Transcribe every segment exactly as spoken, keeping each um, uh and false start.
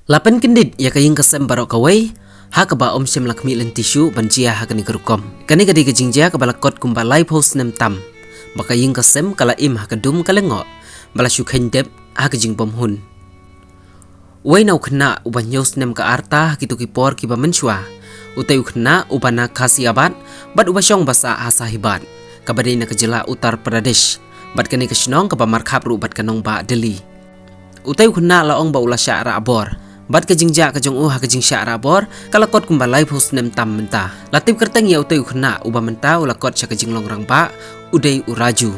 La pynkyndit ïa ka ïing ka sem baroh kawei, ha kaba ym shym la khmih lynti shuh ban jia ha kane ka rukom. Kane ka dei ka jingjia kaba la kot kumba laiphew snem tam, ba ka ïing ka sem ka la im ha ka dum ka lyngngoh, ba la shu kheiñ dep ha ka jingbymhun. Uwei na u khynnah uba hynñiew snem ka rta ha kito ki por kiba mynshuwa. Utei u khynnah uba na Ghaziabad, bad uba shong ba sah ha Sahibat, kaba dei na ka jylla Uttar Pradesh, bad kane ka shnong kaba markhap ruh bad ka nongbah Delhi. Utei u khynnah la ong ba u la shah rah bor, bad ka jingjia ka jong u ha ka jingshah rah bor ka la kot kumba laiphew snem tam mynta. La tip kyrteng ïa utei u khynnah uba mynta u la kot sha ka jinglong rangbah, u dei u Raju.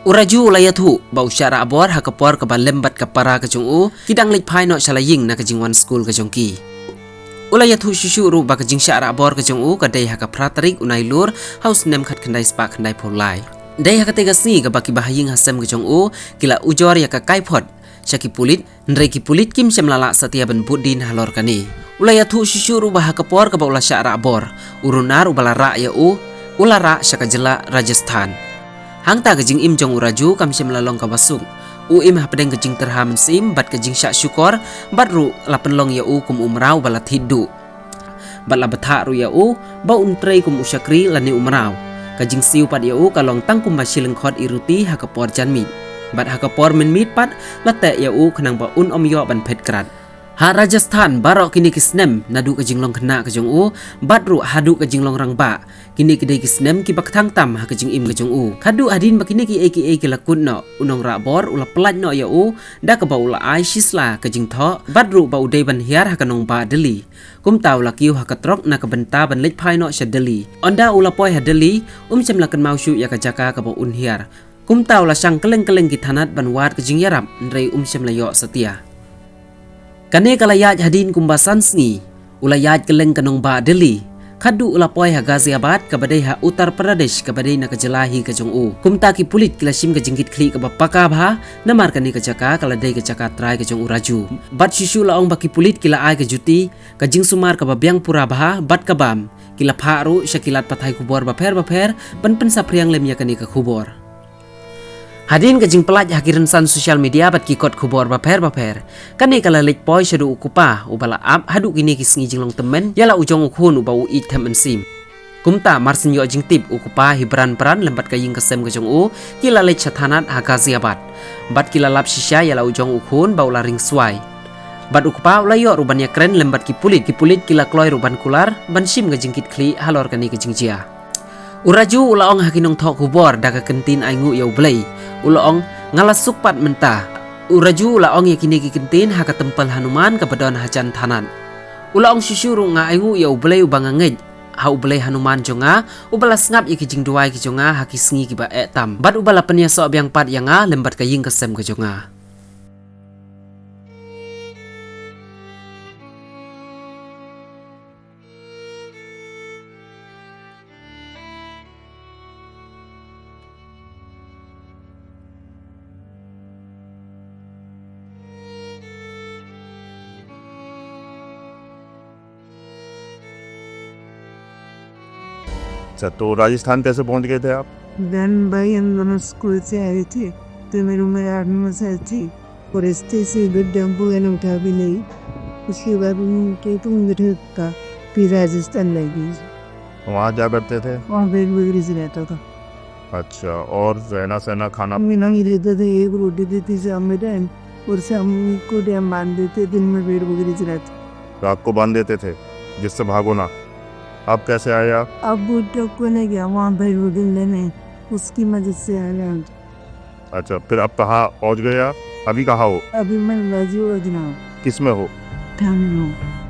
U Raju u la ïathuh ba u shah rah bor ha ka por kaba lem bad ka para ka jong u ki dang leit phai noh sha la ïing na ka jingwan skul ka jong ki. U la ïathuh shuh shuh ruh ba ka jingshah rah bor ka jong u ka dei ha ka phra tarik u Nailur ha u snem khatkhyndai spah khyndaiphew lai. Dei ha katei ka sngi kaba ki bahaïing hasem ka jong u ki la ujor ïa ka kaiphot sha ki pulit, hynrei ki pulit kim shym la lah satia ban bud dien halor kane. U la ïathuh shuh shuh ruh ba ha ka por kaba u la shah rah bor, u runar uba la rah ïa u, u la rah sha ka jylla Rajasthan. Hangta ka jingim jong u Raju kam shym la long kaba suk. U im hapdeng ka jingtyrha mynsiem bad ka jingshah shukor, bad ruh la pynlong ïa u kum u mraw ba la thied duh. Bad la bthah ruh ïa u ba un trei kum u shakri lane u mraw. Ka jingsiew pat ïa u ka long tang kumba shi lyngkhot i ruti ha ka por janmiet. Bad ha ka por mynmiet pat la teh ïa u khnang ba un ym ïoh ban phet krad. Ha Rajasthan baroh kine ki snem, naduh ka jinglong khynnah ka jong u bad ruh haduh ka jinglong rangbah, kine ki dei ki snem kiba kthang tam ha ka jingim ka jong u. Khatduh hadien ba kine kiei kiei ki la kut noh, u nongrah bor u la pyllait noh ïa u da kaba u la ai shisla ka jingthoh, bad ruh ba u dei ban hiar ha ka nongbah Delhi. Kumta u la kiew ha ka trok na ka bynta ban leit phai noh sha Delhi. Ynda u la poi ha Delhi, um shym la kynmaw shuh ïa ka jaka kaba un hiar. Kumta u la shang kylleng kylleng ki thanat ban wad ka jingïarap, hynrei um shym la ïoh satia. Kane ka la ïaid hadien kumba san sngi. U la ïaid kylleng ka nongbah Delhi. Khatduh u la poi ha Ghaziabad kaba dei ha Uttar Pradesh kaba dei na ka jylla hi ka jong u. Kumta ki pulit ki la shim ka jingkitkhlieh kaba paka bha, namar kane ka jaka ka la dei ka jaka trai ka jong u Raju. Bad shuh shuh la ong ba ki pulit ki la ai ka juti, ka jingsumar kaba biang pura bha bad ka bam. Ki la phah ruh sha ki lad pathai khubor bapher bapher ban pynsaphriang lem ïa kane ka khubor. Hadien ka jingpyllait ha ki rynsan social media bad ki kot khubor bapher bapher, kane ka la leit poi shaduh u kpa uba la ap haduh kine ki sngi jinglong tymmen ïa la u jong u khun uba u ïeit them mynsiem. Kumta mar syn ïoh jingtip, u kpa hi bran bran lem bad ka ïing ka sem ka jong u ki la leit sha thanat ha Ghaziabad. Bad ki la lap shisha ïa la u jong u khun ba u la ringswai. Bad u kpa u la ïoh ruh ban ïakren lem bad ki pulit, ki pulit ki la kloi ruh ban kular ban shim ka jingkitkhlieh halor kane ka jingjia. U Raju u la ong ha ki nongthoh khubor da ka kyntien ainguh ïa U Blei. U la ong, nga la suk pat mynta. U Raju u la ong ïa kine ki kyntien ha ka templ Hanuman kaba don hajan thanat. U la ong shuh shuh ruh, nga ainguh ïa U Blei uba nga ngeit, ha U Blei Hanuman jong nga, uba la sngap ïa ki jingduwai ki jong nga ha ki sngi kiba eh tam, bad uba la pynïasoh biang pat ïa nga lem bad ka ïing ka sem ka jong nga. अच्छा, तो राजस्थान कैसे पहुंच गए थे आप? बहन भाई हम दोनों स्कूल से आए थे, तो मेरी उम्र आठ नौ साल थी, और रस्ते से इधर टेम्पो वाले उठा भी नहीं। उसके बाद उनके तो उधर का, फिर राजस्थान ले गए। वहाँ क्या करते थे? वहाँ बैठ वगैरह से रहता था। अच्छा, और रहना सहना, खाना? बिना ही रहते थे, एक रोटी देती शाम में टाइम, और शाम को टाइम बांध देते, दिन में बैठ वगैरह से रहते। रात को बांध देते थे, जिससे भागो ना। अब कैसे आए आप? अब वो ट्रक को ले गया, वहाँ बैठ वगैरह लेने, उसकी मदद से आए हम। अच्छा, फिर अब कहाँ पहुँच गए आप? अभी कहाँ हो? अभी मैं राजू योजना। किस में हो? ठाणे में।